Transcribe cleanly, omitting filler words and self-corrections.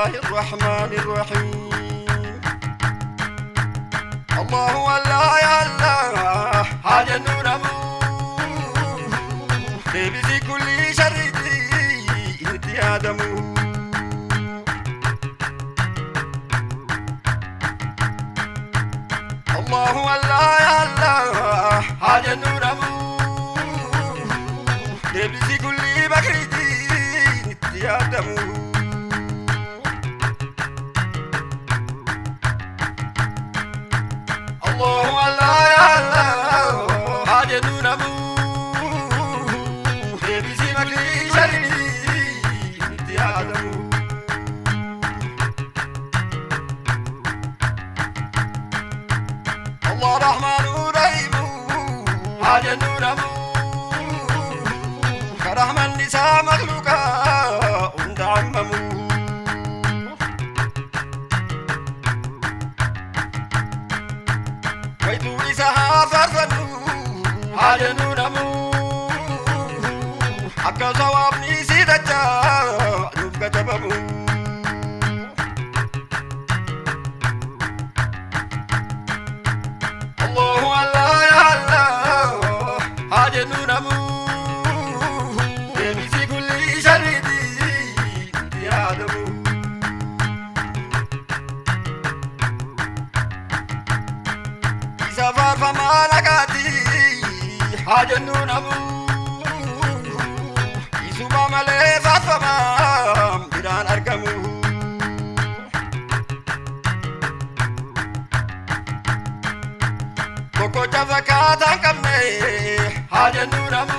الله الرحمن الرحيم. الله الله يا الله حاجة نور deebisii kulli sharriitti itti yaadamu. Allahu Allah ya Allah haja nuramu deebisii kulli bakriitti itti yaadamu. Allahu Allah ya Allah haja nuramu deebisii makrii sharrii itti yaadamu. الله رحمن رحيم حاجة نورمو كرحمة النساء مخلوقا انت عممو ويتو إسها فرفنو حاجة نورمو حق صواب نيسي دجا نوف كتبمو. الله الله يا الله حاجة نورمو deebisii kulli sharriitti itti yaadamu. Isa faarfamaa nagaati haja nuunamu isuma malee faarfamaa biraan argamu. Tokkocha fakkaataa hin qabne haja nuunamu.